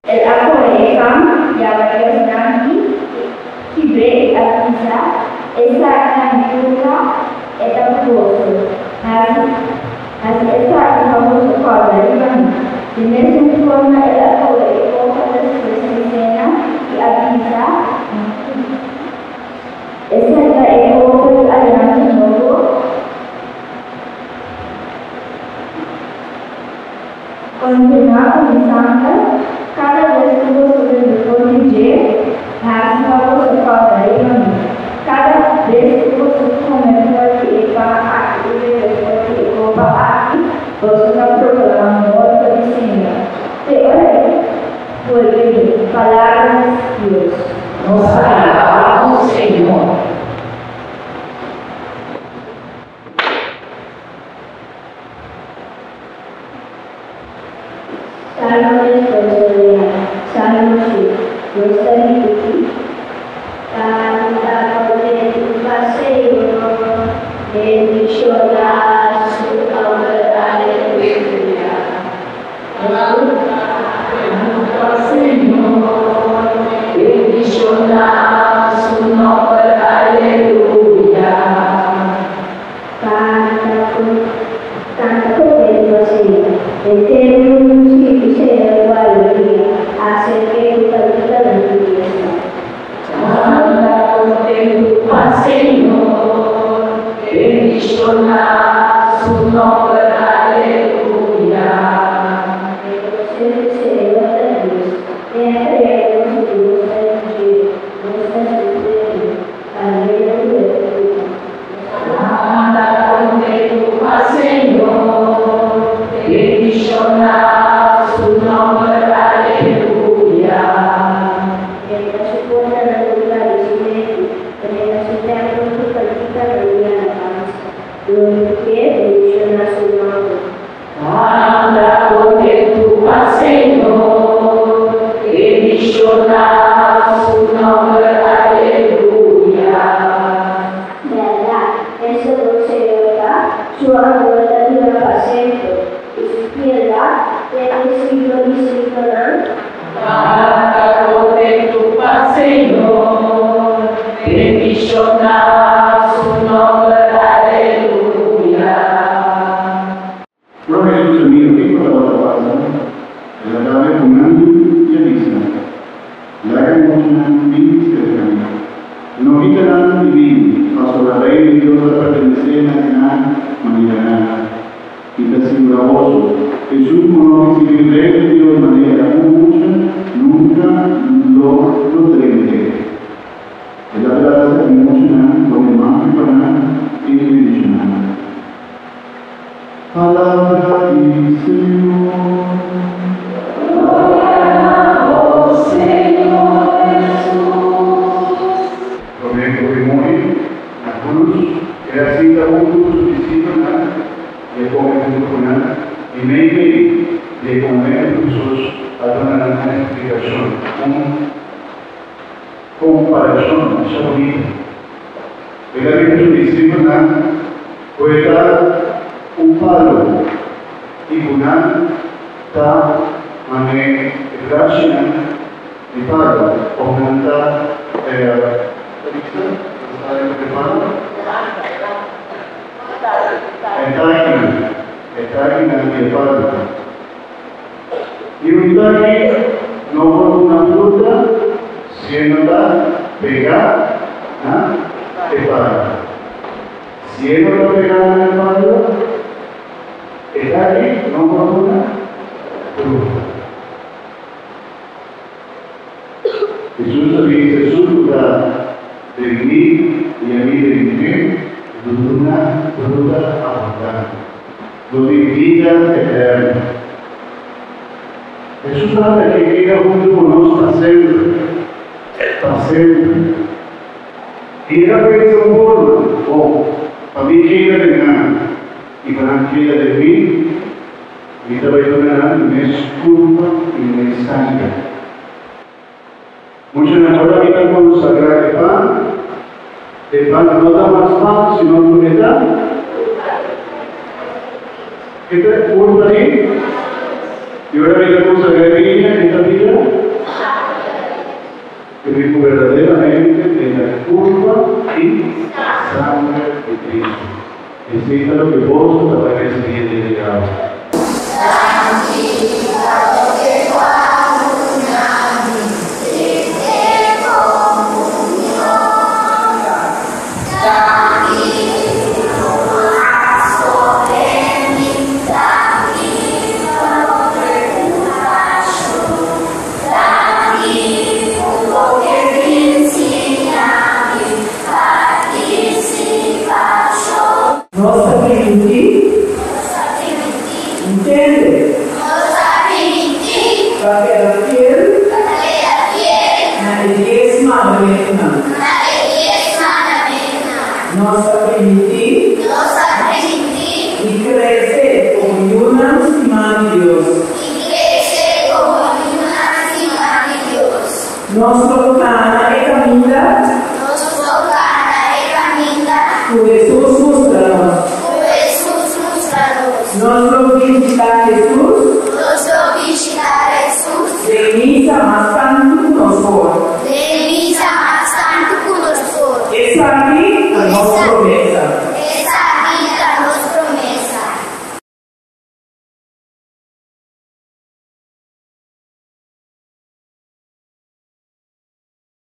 El a kohe e pan, yama Dios danki, kibr'é i a bisa, Esaki ta mi kurpa, e ta pa boso. Hasi, hasi esaki pa boso kòrda riba mi. Di mesun forma el a kohe e kopa despues di sena i a bisa, Esaki ta e kopa di aliansa nobo. Kontinuá ku mi sanger, kada bes ku boso bebe for di dje, hasi pa boso kòrda riba mi. Kada bes ku boso kome for di e pan aki i bebe for di e kopa aki, boso ta proklamá morto di Señor, te ora e bolbe bini. Palabra di Dios. Nos ta alabá bo, Señor. Salmo responsorial, Salmo su, Nos ta ripití, Canta kontentu pa Señor, bendishoná su nòmber, aleluya. Canta kontentu pa Señor, bendishoná su nòmber, aleluya. Canta con canta contento pa Señor, Henter mundu sirbi Señor cu alegria, acerk'é cu canticanan di fiesta. Canta contento pa Señor, bendiciona su nomber, aleluya. Reconoce cu Señor ta Dios, E a crea nos y nos ta di dje, nos ta su pueblo, carnero cu. Bendishoná su nòmber, aleluya. Bèrdat, e Señor ta, su amor ta dura pa semper, i su fieldat te den siglo di siglonan. Ban kontentu pa Señor, bendishoná su nòmber, aleluya. Ora Hesus a mira kiko tabata pasa, el a rabia ku nan i a bisa, Laga e muchanan bin serka mi. No kita nan di bini, pasobra Reino di Dios ta pertenesé na esnan manera nan. Mi ta sigurá boso, esun ku no risibí Reino di Dios manera un mucha, nunka lo no drent'é. El a brasa e muchanan, pone man riba nan i bendishoná nan. Palabra di Señor. Gloria na bo, Señor Hesus. Promé ku e muri na krus, el a sinta huntu ku su disipelnan i a kome huntu ku nan, i meimei di e komementu Hesus a duna nan un splikashon, un komparashon masha bunita. El a bisa su disipelnan ku e ta un palu i ku nan ta manera e brachinan di palu òf nan ta ta bisa nan ta e palu? E takinan, e takinan di e palu. I un taki no por duna fruta si e no ta pegá na e palu. Si e no ta pegá na e palu, e taki no por duna fruta. Hesus a bisa, Esun ku ta den mi i ami den dje, lo duna fruta abundante. Lo tin bida eterno. Hesus tabata ke keda huntu ku nos pa semper, pa semper. I el a pensa un forma, Bon, pa mi keda den nan i pa nan keda den mi, mi ta bai duna nan mi mes kurpa i mi mes sanger. Muchanan, ora mi ta konsagrá e pan, e pan no ta mas pan, sino ku e ta e ta kurpa di I ora mi ta konsagrá e biña, e ta bira e mi ku berdaderamente e ta kurpa i sanger di Kristu. Esei ta loke boso ta bai risibí e dia di awe. Nos ta primintí. Ntende. Pa keda fiel. Na e dies mandamentunan. Nos ta primintí. Di krese komo yunan stimá di Dios. Nos lo kana e kaminda. Ku Hesus mustra nos. Nos lo bishitá Hesus.